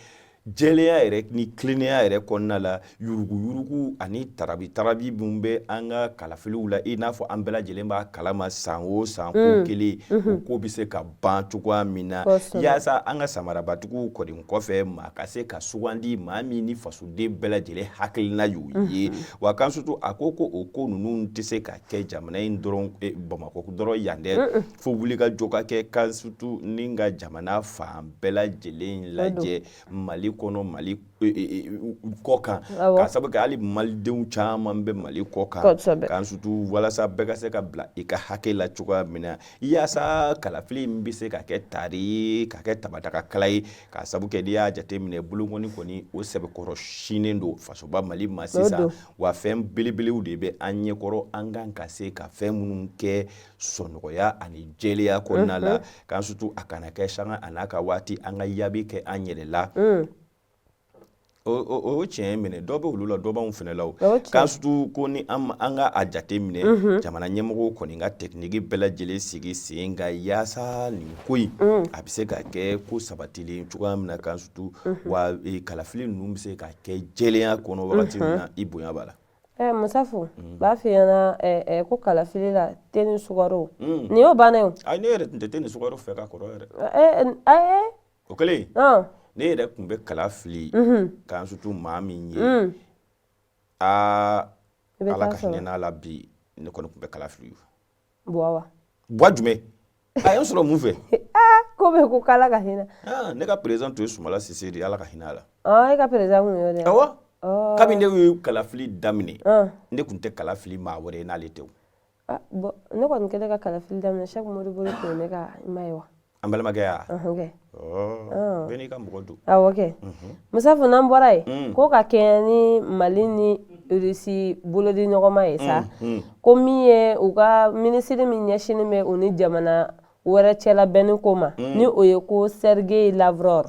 jɛlenya yɛrɛ ni tilennenya yɛrɛ kɔnɔna la, yuruguyurugu ani tarabi tarabi min bɛ an ka kalafiliw la, i n'a fɔ an bɛɛ lajɛlen b'a kalama, san o san ko kelen, o ko bɛ se ka ban cogoya min na, yaasa an ka samarabatigiw kɔni kɔfɛ, maa ka se ka sugandi, maa min ni fasoden bɛɛ lajɛlen hakilina y'o ye. Wa kan surtout, a ko ko o ko ninnu tɛ se ka kɛ jamana in dɔrɔn, Bamakɔ dɔrɔn yan dɛ, fo wulikajɔ ka kɛ, kan surtout ni ka jamana fan bɛɛ lajɛlen lajɛ, Mali kɔnɔ, Mali kɔ kan, k'a sababu kɛ hali malidenw caman bɛ Mali kɔ kan. Kan surtout, walasa bɛɛ ka se ka bila i ka hakɛ la cogoya min na, yaasa kalafili in bɛ se ka kɛ tari ye, ka kɛ tabatagakala ye, k'a sababu kɛ n'i y'a jateminɛ, bolonkɔni kɔni o sɛbɛkɔrɔ sinnen don fasoba Mali ma sisan. Wa fɛn belebelew de bɛ an ɲɛkɔrɔ, an kan ka se ka fɛn minnu kɛ sɔnɔgɔya ani jɛlenya kɔnɔna la. Kan surtout, a kana kɛ sanga a n'a ka waati, an ka yaabi kɛ an yɛrɛ la. O tiɲɛ minɛ, dɔ bɛ olu la, dɔ b'anw fana la. O k'a surtout ko ni an ka a jate minɛ, jamana ɲɛmɔgɔw kɔni ka technique bɛɛ lajɛlen sigi sen kan yaasa nin ko in a bɛ se ka kɛ ko sabatilen cogoya min na, kan surtout wa kalafili ninnu bɛ se ka kɛ jɛlenya kɔnɔ wagati min na, i bonya b'a la. Musafu, b'a f'i ɲɛna ko kalafili la, te ni sukaro, nin y'o bannen o. Ayi, ne yɛrɛ tun tɛ te ni sukaro fɛ ka kɔrɔ yɛrɛ. O kɛlen, ne yɛrɛ tun bɛ kala fili k'an surtout maa min ye, aa, Ala ka hinɛ n'a la bi, ne kɔni tun bɛ kala fili. Buwa wa? Buwa jumɛn? A ye n sɔrɔ mun fɛ? Ko bɛ ko k'Ala ka hinɛ. Ne ka président tun ye Sumala Sise de ye, Ala ka hinɛ a la. E ka président tun y'o de ye? Awɔ, kabini ne ye kalafili daminɛ, ne tun tɛ kala fili maa wɛrɛ ye n'ale tɛ o. Bon, ne kɔni kɛlen ka kalafili daminɛ, Sɛki Modibo tun ye ne ka, i m'a ye wa? An balimakɛ ya? Kɛ bɛɛ n'i ka mɔgɔ don. Awɔ kɛ, Musafu, n'an bɔra yen, ko ka kɛɲɛ ni Mali ni Irisi bolodi ɲɔgɔnma ye sa, ko min ye u ka minisiri min ɲɛsinnen bɛ u ni jamana wɛrɛ cɛla bɛnni ko ma, ni o ye ko Sergei Lavrov,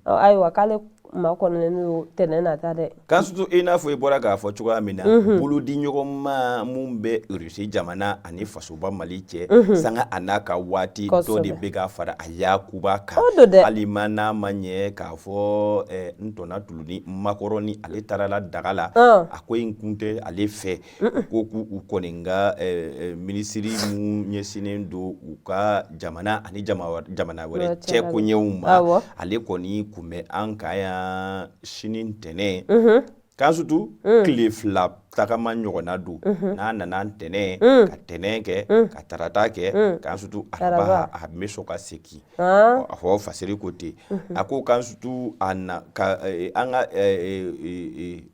ayiwa, k'ale makɔnɔnen don tɛnɛn nata dɛ. Kan surtout, i n'a fɔ i bɔra k'a fɔ cogoya min na, bolodi ɲɔgɔnma mun bɛ Irisi jamana ani fasoba Mali cɛ, sanga a n'a ka waati, dɔ de bɛ ka fara a yakuba kan. O don dɛ. Hali ma n'a ma ɲɛ k'a fɔ n tɔna tuluni makɔrɔni, ale taara la daga la, a ko in kun tɛ ale fɛ. U ko k'u kɔni ka minisiri mun ɲɛsinnen don u ka jamana ani jamana wɛrɛ cɛ koɲɛw ma, ale kɔni kun bɛ an kan yan sini ntɛnɛn. Kan surtout, tile 2 tagama ɲɔgɔnna don. N'a nana ntɛnɛn, ka tɛnɛn kɛ, ka tarata kɛ, kan surtout araba, a bɛ sɔn ka segin. A fɔ fasiri ko ten, a ko kan surtout a na ka an ka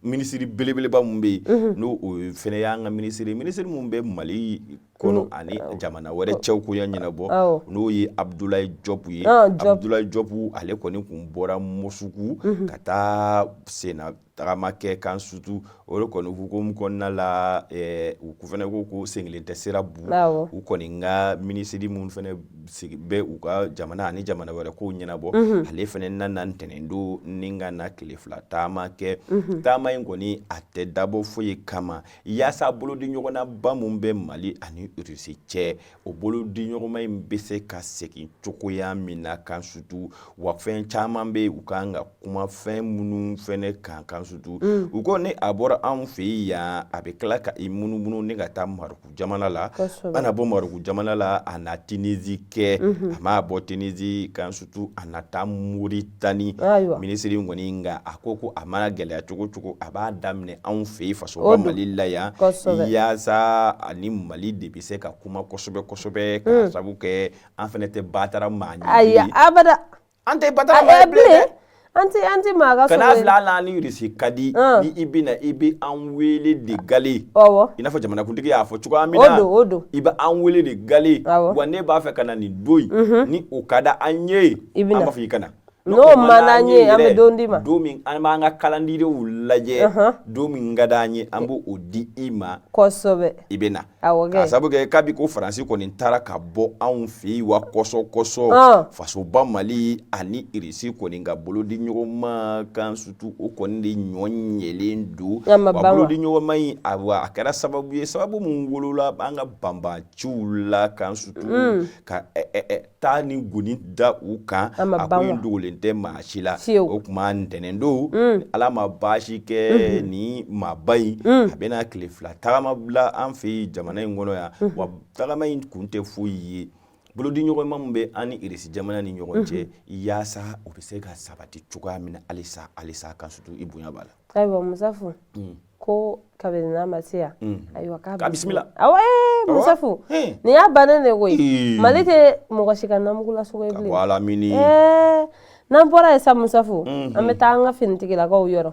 minisiri belebeleba mun bɛ yen, n'o o fana y'an ka minisiri mun bɛ Mali kɔnɔ ani jamana wɛrɛ cɛw koɲɛ ɲɛnabɔ, n'o ye Abdoulaye Diop ye. Abdoulaye Diop, ale kɔni kun bɔra Moscou ka taa senna tagama kɛ. Kan surtout, o de kɔni hukumu kɔnɔna la, u fana ko ko sen kelen tɛ sira bu. U kɔni ka minisiri mun fana bɛ u ka jamana ani jamana wɛrɛ kow ɲɛnabɔ, ale fana nana ntɛnɛn don ni ka na tile 2 taama kɛ. Taama in kɔni, a tɛ dabɔ foyi kama yaasa bolodi ɲɔgɔnnaba mun bɛ Mali ani Irisi cɛ, o bolodi ɲɔgɔnma in bɛ se ka segin cogoya min na. Kan surtout wa, fɛn caman bɛ yen u kan ka kuma fɛn minnu fɛnɛ kan. Kan surtout, u ko ni a bɔra anw fɛ yan, a bɛ tila ka i munumunu ni ka taa Maroc jamana la. A na bɔ Maroc jamana la, a na Tunisie kɛ. A ma bɔ Tunisie, kan surtout, a na taa Mauritanie. Minisiri in kɔni, nka a ko ko a mana gɛlɛya cogo cogo, a b'a daminɛ anw fɛ yen, fasoba Mali la yan, yaasa ani Mali de bɛ se ka kuma kosɛbɛ kosɛbɛ, k'a sabu kɛ an fana tɛ batara maa ɲɛ. Ayi, abada. An tɛ batara maa ye bilen dɛ. An tɛ maa ka Kana fila la ni Irisi ka di ni i bɛna, i bɛ an wele de gale. I n'a fɔ jamanakuntigi y'a fɔ cogoya min na. O don, o don. I bɛ an wele de gale. Wa ne b'a fɛ ka na nin don in, ni o ka di an ye, an b'a fɔ i ka na. N'o man d'an ye, an bɛ don d'i ma. Don min an b'an ka calendrierw lajɛ, don min ka d'an ye, an b'o di i ma. I bɛ na. K'a sabu kɛ kabi ko Faransi kɔni taara ka bɔ anw fɛ yen wa, kɔsɔ kɔsɔ, fasoba Mali ani Irisi kɔni ka bolodi ɲɔgɔnma, kan surtout, o kɔni de ɲɔ ɲɛlen don. Wa bolodi ɲɔgɔnma in, awa, a kɛra sababu ye, sababu mun wolola an ka banbanciw la, kan surtout ka taa ni goni da u kan. A ko in dogolen tɛ maa si la. O tuma ntɛnɛn don, Ala ma baasi kɛ, ni maaba in a bɛna tile 2 tagama bila an fɛ yen jamana in kɔnɔ yan. Wa tagama in kun tɛ foyi ye, bolodi ɲɔgɔnma min bɛ an ni Irisi jamana ni ɲɔgɔn cɛ, yaasa o bɛ se ka sabati cogoya min na halisa halisa. Kan surtout, i bonya b'a la. Ayiwa Musafu, ko kabini n'a ma se yan, ayiwa, k'a bisimila. Awɔ, Musafu, nin y'a bannen de koyi. Mali tɛ mɔgɔ si ka namugula sogo ye bilen. Wala mini. N'an bɔra yen sa, Musafu, an bɛ taa an ka finitigilakaw yɔrɔ.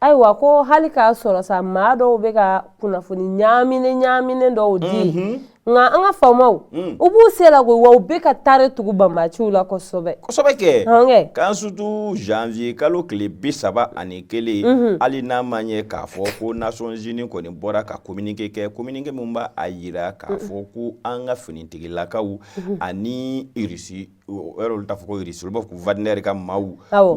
Ayiwa, ko hali k'a sɔrɔ sa, maa dɔw bɛ ka kunnafoni ɲaaminen ɲaaminen dɔw di. Nka an ka faamaw, u b'u se la koyi, wa u bɛ ka taare tugu banbaaciw la kosɛbɛ. Kosɛbɛ kɛ. Hɔn. K'an surtout janvier kalo tile 31, hali n'a ma ɲɛ k'a fɔ ko Nations Unies kɔni bɔra ka communiqué kɛ, communiqué min b'a a yira k'a fɔ ko an ka finitigilakaw ani Irisi, yɔrɔ olu t'a fɔ ko Irisi, olu b'a fɔ ko Wagner ka maaw,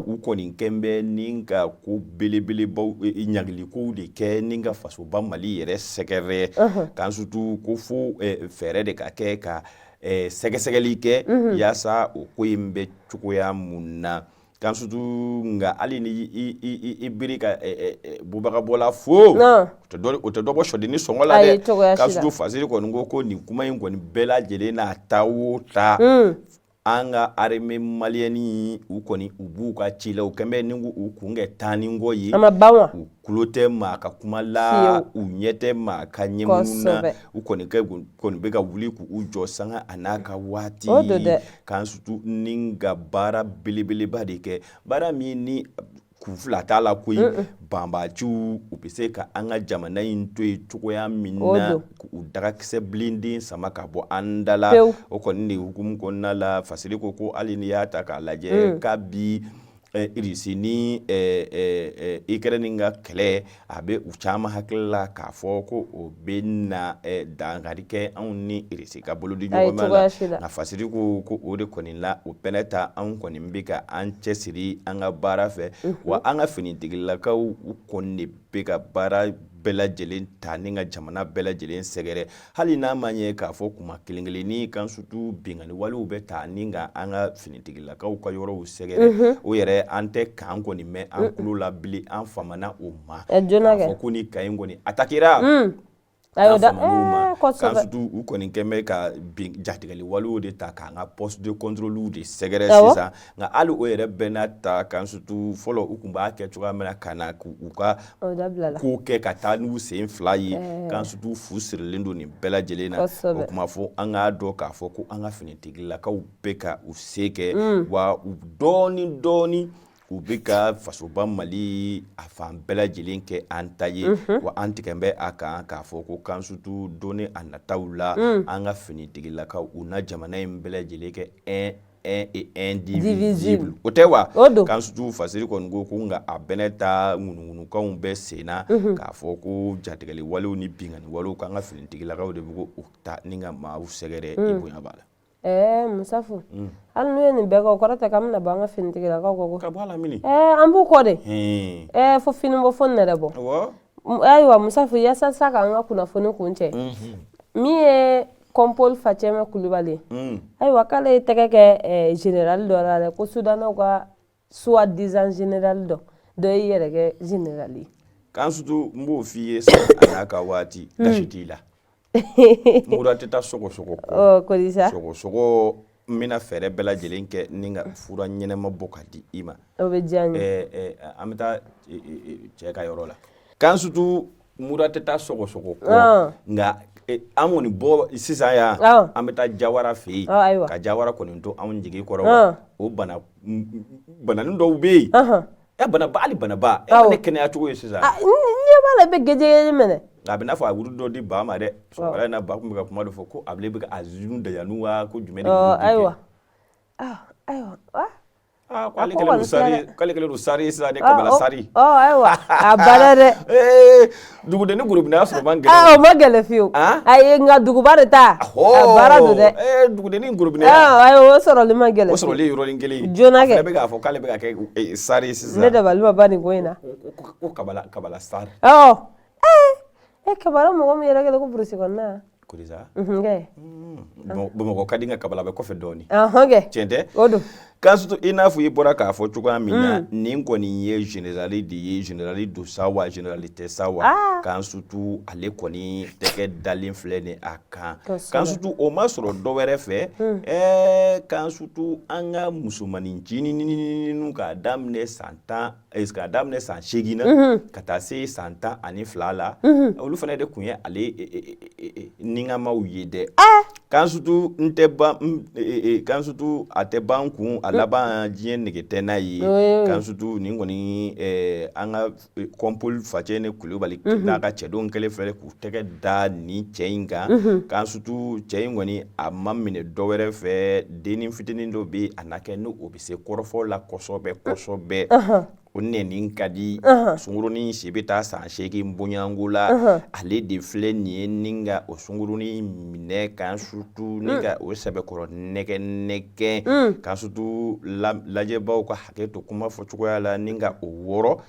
u kɔni kɛn bɛ ni ka ko belebelebaw, ɲangilikow de kɛ ni ka fasoba Mali yɛrɛ sɛgɛrɛ. K'an surtout ko fo fɛɛrɛ de ka kɛ ka sɛgɛsɛgɛli kɛ yaasa o ko in bɛ cogoya mun na. K'an surtout, nka hali ni i biri ka bubagabɔla fo, o tɛ dɔ bɔ sɔdenni sɔngɔ la dɛ. K'an surtout, Fasiri kɔni ko ko nin kuma in kɔni bɛɛ lajɛlen n'a ta o ta, an ka armée malienne, u kɔni u b'u ka ci la, u kɛn bɛ ni k'u kun kɛ taa ni kɔ ye. A ma ban wa? U tulo tɛ maa ka kuma la, u ɲɛ tɛ maa ka ɲɛmunu na. U kɔni kɔni bɛ ka wuli k'u jɔ sanga a n'a ka waati. K'an surtout ni ka baara belebeleba de kɛ, baara min ni kun fila t'a la koyi. Banbaaciw, u bɛ se ka an ka jamana in to yen cogoya min na, k'u dagakisɛ bilenden sama ka bɔ an da la, o kɔni de hukumu kɔnɔna la. Fasiri ko ko hali n'i y'a ta k'a lajɛ, kabi Irisi ni Ukraine ka kɛlɛ, a bɛ u caman hakili la k'a fɔ ko o bɛ na dankari kɛ anw ni Irisi ka bolodi ɲɔgɔnma la. Nka Fasiri ko ko o de kɔni la, o bɛɛ ta, anw kɔni bɛ ka an cɛsiri an ka baara fɛ, wa an ka finitigilakaw, u kɔni de bɛ ka baara bɛɛ lajɛlen ta ni ka jamana bɛɛ lajɛlen sɛgɛrɛ, hali n'a ma ɲɛ k'a fɔ kuma kelen kelenni kan surtout binkanni walew bɛ ta ni ka an ka finitigilakaw ka yɔrɔw sɛgɛrɛ. O yɛrɛ, an tɛ kan kɔni mɛn an tulo la bilen, an famana o ma k'a fɔ ko ni kan in kɔni attaquera. K'an surtout, u kɔni kɛn bɛ ka jatigɛli walew de ta k'an ka poste de contrôle de sɛgɛrɛ sisan. Nka hali o yɛrɛ bɛɛ n'a ta, k'an surtout, fɔlɔ u tun b'a kɛ cogoya min na, ka na k'u ka ko kɛ ka taa n'u sen fila ye, k'an surtout fu sirilen don nin bɛɛ lajɛlen na. O kuma fɔ, an k'a dɔn k'a fɔ ko an ka finitigilakaw bɛ ka u se kɛ, wa u dɔɔni dɔɔni u bɛ ka fasoba Mali a fan bɛɛ lajɛlen kɛ an ta ye. Wa an tigɛ bɛ a kan k'a fɔ ko k'an surtout don ni a nataw la, an ka finitigilakaw, u na jamana in bɛɛ lajɛlen kɛ un, un et indivisible. O tɛ wa? K'an surtout, Fasiri kɔni ko ko nka a bɛnɛ ta, ŋunuŋunukanw bɛ sen na k'a fɔ ko jatigɛli walew ni binkanni walew, k'an ka finitigilakaw de bɛ k'o ta ni ka maaw sɛgɛrɛ. I bonya b'a la. Ɛɛ Musafu, hali n'u ye nin bɛɛ kɛ, o kɔrɔ tɛ k'an bɛna bɔ an ka finitigilakaw kɔ. Ka bɔ a la mini. Ɛɛ, an b'u kɔ de. Ɛɛ, fo fini bɔ, fo nɛrɛ bɔ. Ayiwa Musafu, yaasa sa k'an ka kunnafoni kun cɛ, min ye Kɔnpol Facɛmɛ Kulubali, ayiwa, k'ale ye tɛgɛ kɛ général dɔ la dɛ, ko Sudanɛw ka soi-disant général dɔ dɔ y'i yɛrɛ kɛ général ye. K'an surtout, n b'o f'i ye sa, a n'a ka waati, gasi t'i la, mura tɛ taa sɔgɔsɔgɔ kɔ. Kɔni sa. Sɔgɔsɔgɔ, n bɛna fɛɛrɛ bɛɛ lajɛlen kɛ ni ka fura ɲɛnɛma bɔ ka di i ma. O bɛ diya n ye. An bɛ taa cɛ ka yɔrɔ la. K'an surtout, mura tɛ taa sɔgɔsɔgɔ kɔ, nka an kɔni bɔ sisan yan, an bɛ taa Jawara fɛ yen, ka Jawara kɔni to anw jigi kɔrɔ. Wa o bana bananin dɔw bɛ yen, ɛ banaba, hali banaba, e ne kɛnɛya cogo ye sisan. Ɲɛ b'a la, i bɛ gɛjɛgɛjɛ minɛ. A bɛ n'a fɔ a wuri dɔ di ba ma dɛ. Sɔgɔmada in na, ba tun bɛ ka kuma dɔ fɔ ko a bɛ ka a zunu dayanu wa ko jumɛn de. Ayiwa, ayiwa. K'ale kɛlen don sari, k'ale kɛlen don sari sisan de, kabala sari. Ayiwa, a banna dɛ. Dugudenni gorobinɛ sɔrɔ man gɛlɛn. O ma gɛlɛn fiyewu. Ayi, nka duguba de ta, a baara don dɛ. Dugudenni gorobinɛ. Ayiwa, o sɔrɔli ma gɛlɛn. O sɔrɔli ye yɔrɔnin kelen. Joona kɛ. A fana bɛ k'a fɔ k'ale bɛ ka kɛ sari sisan. Ne dabali ma ban nin ko in na. Ko kabala, kabala sari. Ɔ ee, kabala mɔgɔ min yɛrɛ kɛlen ko burusi kɔnɔna. Kodisa. Kɛ. Bamakɔ ka di, nka kabala bɛ kɔfɛ dɔɔnin. Kɛ. Tiɲɛ tɛ? O don. K'a surtout, i n'a fɔ i bɔra k'a fɔ cogoya min na, nin kɔni ye général de ye, général don sa wa, général tɛ sa wa. K'an surtout, ale kɔni tɛgɛ dalen filɛ nin a kan. K'an surtout, o ma sɔrɔ dɔ wɛrɛ fɛ. Ɛɛ, k'an surtout, an ka musomanin ncininw, k'a daminɛ san 10, k'a daminɛ san 8 na ka taa se san 12 la, olu fana de tun ye ale ningamaw ye dɛ. Kan sutu n tɛ ban, kan sutu a tɛ ban kun a laban diɲɛ nege tɛ n'a ye. Kan sutu nin kɔni, an ka kɔnpoli Facɛnɛ Kulubali n'a ka cɛdenw kɛlen filɛ k'u tɛgɛ da nin cɛ in kan. Kan sutu cɛ in kɔni, a ma minɛ dɔ wɛrɛ fɛ, dennin fitinin dɔ bɛ a na kɛ, n'o bɛ se kɔrɔfɔ la kosɛbɛ kosɛbɛ, o nɛni ka di. Sungurunin si bɛ taa san 8 bonyanko la. Ale de filɛ nin ye ni ka o sungurunin minɛ, kan sutu ni ka o sɛbɛkɔrɔ nɛgɛ nɛgɛ, kan sutu lajɛbaw ka hakɛ to kuma fɔcogoya la, ni ka o wɔrɔ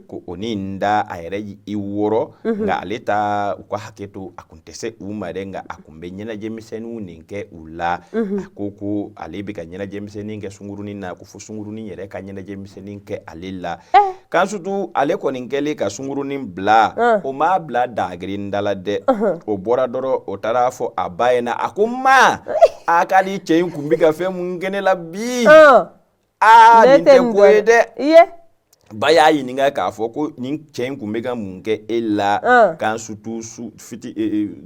ko o ni da a yɛrɛ i wɔrɔ. Nka ale ta, u ka hakɛ to, a kun tɛ se u ma dɛ, nka a kun bɛ ɲɛnajɛmisɛnninw nin kɛ u la. A ko ko ale bɛ ka ɲɛnajɛmisɛnnin kɛ sungurunin na, ko fo sungurunin yɛrɛ ka ɲɛnajɛmisɛnnin kɛ ale la. Kan sutu ale kɔni kɛlen ka sungurunin bila, o m'a bila dagirin da la dɛ. O bɔra dɔrɔn, o taara fɔ a ba ɲɛna. A ko ma a ka di, cɛ in kun bɛ ka fɛn mun kɛ ne la bi, aa, nin tɛ ko ye dɛ. Ba y'a ɲininka k'a fɔ ko nin cɛ in kun bɛ ka mun kɛ e la? Kan sutu su fiti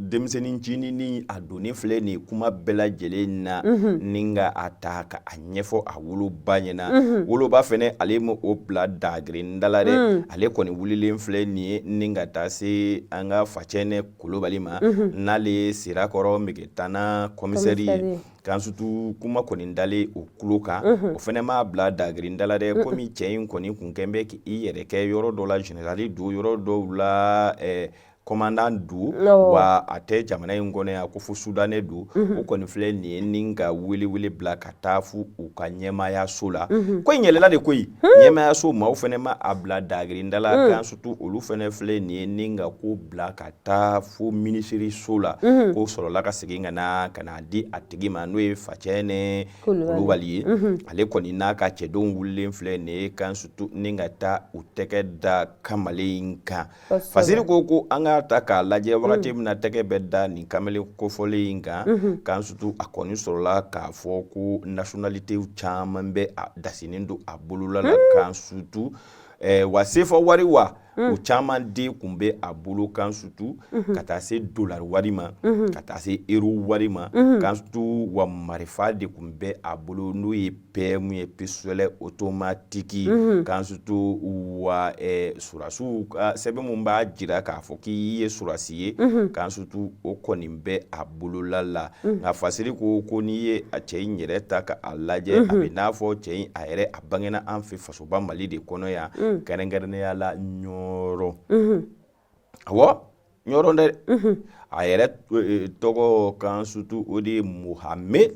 denmisɛnnin ncinin, a donnen filɛ nin kuma bɛɛ lajɛlen na, ni ka a ta ka a ɲɛfɔ a woloba ɲɛna. Woloba fɛnɛ, ale ma o bila dagirin da la dɛ. Ale kɔni wulilen filɛ nin ye ni ka taa se an ka Facɛnɛ Kulubali ma, n'ale ye Sirakɔrɔ Megetana kɔmisɛri ye. Kan sutu kuma kɔni dalen o tulo kan, o fana m'a bila dagirin da la dɛ. Komi cɛ in kɔni kun kɛn bɛ k'i yɛrɛ kɛ yɔrɔ dɔ la général don, yɔrɔ dɔw la commandant don, wa a tɛ jamana in kɔnɔ yan, ko fo Soudanais don. O kɔni filɛ nin ye ni ka wele bila ka taa fo u ka ɲɛmaayaso la. Ko in yɛlɛla de koyi. Ɲɛmaayaso maaw fana ma a bila dagirin da la. Kan sutu olu fana filɛ nin ye ni ka ko bila ka taa fo minisiriso la. Ko sɔrɔla ka segin ka na ka n'a di a tigi ma, n'o ye Facɛnɛ Kulubali ye. Ale kɔni n'a ka cɛdenw wulilen filɛ nin ye, kan sutu ni ka taa u tɛgɛ da kamalen in kan. Fasiri ko ko an k'a ta k'a lajɛ wagati min na tɛgɛ bɛ da nin kamalen kofɔlen in kan, kan sutu a kɔni sɔrɔla k'a fɔ ko nationalité caman bɛ a dasinen don a bolola la. Kan sutu wa sefa wari wa o caman de kun bɛ a bolo, kan sutu ka taa se dolari wari ma, ka taa se euro wari ma. Kan sutu wa marifa de kun bɛ a bolo, n'o ye PM ye, pistolet automatique. Kan sutu wa surasiw ka sɛbɛn mun b'a jira k'a fɔ k'i ye surasi ye, kan sutu o kɔni bɛ a bolola la. Nka Fasiri ko ko n'i ye a cɛ in yɛrɛ ta ka a lajɛ, a bɛ n'a fɔ cɛ in a yɛrɛ a bangena an fɛ fasoba Mali de kɔnɔ yan, kɛrɛnkɛrɛnnenya la Ɲɔrɔ. Awɔ, Ɲɔrɔ dɛ. A yɛrɛ tɔgɔ, kan sutu, o de ye Mohamed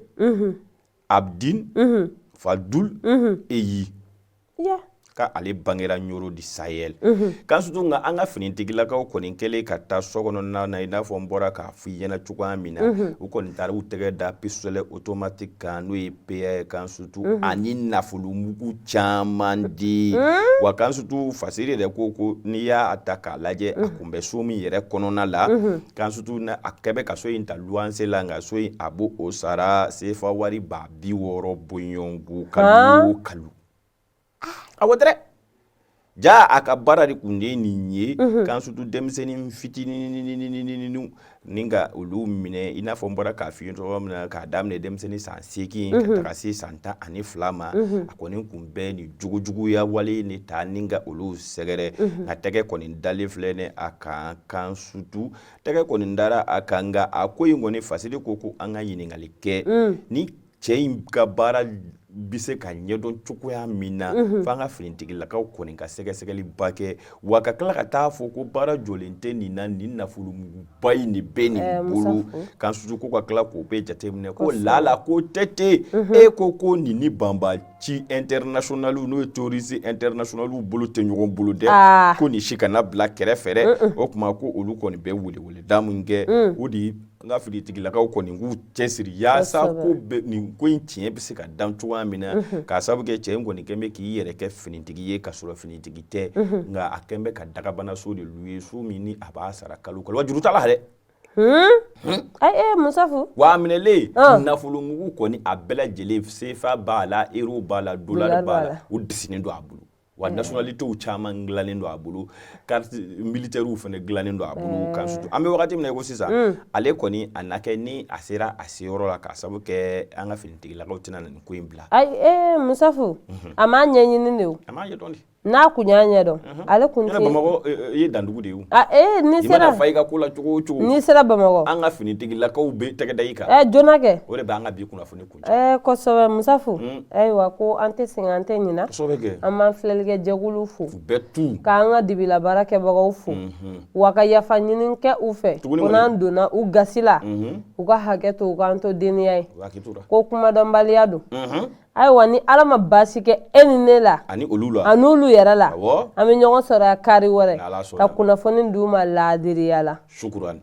Abdin Fadul Eyi, k'ale bangera Ɲɔrɔ du Sahel. Kan sutu nka an ka finitigilakaw kɔni kɛlen ka taa so kɔnɔna na, i n'a fɔ n bɔra k'a fɔ i ɲɛna cogoya min na, u kɔni taara u tɛgɛ da pistolet automatique kan, n'o ye PA ye, kan sutu ani nafolomugu caman di. Wa kan sutu Fasiri yɛrɛ ko ko n'i y'a ta k'a lajɛ, a kun bɛ so min yɛrɛ kɔnɔna la, kan sutu na a kɛ bɛ ka so in ta luwanse la, nka so in a b'o o sara sefa wari 60,000 bɔɲɔgɔnko kalo o kalo. Awɔ dɛrɛ, ja a ka baara de kun de nin ye. Kan sutu denmisɛnnin fitininininininiw ni ka olu minɛ, i n'a fɔ n bɔra k'a f'i ye cogo min na, k'a daminɛ denmisɛnnin san 8 ka taga se san 12 ma. A kɔni kun bɛ nin jugujuguya wale de ta ni ka olu sɛgɛrɛ. Nka tɛgɛ kɔni dalen filɛ ni a kan. Kan sutu tɛgɛ kɔni dara a kan, nka a ko in kɔni, Fasiri ko ko an ka ɲininkali kɛ ni cɛ in ka baara bɛ se ka ɲɛdɔn cogoya min na, f'an ka finitigilakaw kɔni ka sɛgɛsɛgɛliba kɛ, wa ka tila ka taa fɔ ko baara jɔlen tɛ nin na, nin nafolomuguba in de bɛ nin bolo. Kan sutu ko ka tila k'o bɛɛ jateminɛ, ko lala ko tɛ ten. E ko ko nin ni banbaci internationaliw, n'o ye terroriste internationaliw bolo tɛ ɲɔgɔn bolo dɛ, ko nin si kana bila kɛrɛfɛ dɛ. O tuma ko olu kɔni bɛ weleweleda min kɛ, o de ye an ka finitigilakaw kɔni k'u cɛsiri yaasa ko nin ko in tiɲɛ bɛ se ka dan cogoya min na, k'a sababu kɛ cɛ in kɔni kɛn bɛ k'i yɛrɛ kɛ finitigi ye ka sɔrɔ finitigi tɛ, nka a kɛn bɛ ka dagabanaso de louer, so min ni a b'a sara kalo kalo, wa juru t'a la dɛ. Ayi, Musafu. Wa a minɛlen, nafolomugu kɔni a bɛɛ lajɛlen, sefa b'a la, euro b'a la, dollar b'a la, o desinen don a bolo. Wa nationalitéw caman dilannen don a bolo, carte militairew fana dilannen don a bolo. Kan surtout an bɛ wagati min na i ko sisan, ale kɔni a na kɛ ni a sera a seyɔrɔ la, k'a sababu kɛ an ka finitigilakaw tɛna na nin ko in bila. Ayi, ee Musafu, a m'a ɲɛɲini de o. A m'a ɲɛdɔn de. N'a kun y'a ɲɛdɔn, ale kun tɛ. Bamakɔ ye dandugu de ye o. Ee n'i sera, i mana fa i ka ko la cogo o cogo. N'i sera Bamakɔ. An ka finitigilakaw bɛ tɛgɛ da i kan. Ɛ joona kɛ. O de bɛ an ka bi kunnafoni kuncɛ. Ɛɛ kosɛbɛ Musafu. Ayiwa, ko an tɛ sɛgɛn, an tɛ ɲina. Kosɛbɛ kɛ. An b'an filɛlikɛ jɛkulu fo. U bɛɛ tu. K'an ka dibila baara kɛbagaw fo. Wa ka yafa ɲini kɛ u fɛ. Tuguni ko n'an donna u gasi la. U ka hakɛ to, u k'an to deniya ye. U hakili t'u la. Ko kumadɔnbaliya don. Ayiwa, ni Ala ma baasi kɛ e ni ne la. Ani olu la. Ani olu yɛrɛ la. Awɔ. An bɛ ɲɔgɔn sɔrɔ yan kari wɛrɛ. N'Ala sɔnna. Ka kunnafoni d'u ma laadiriya la. Sukuran.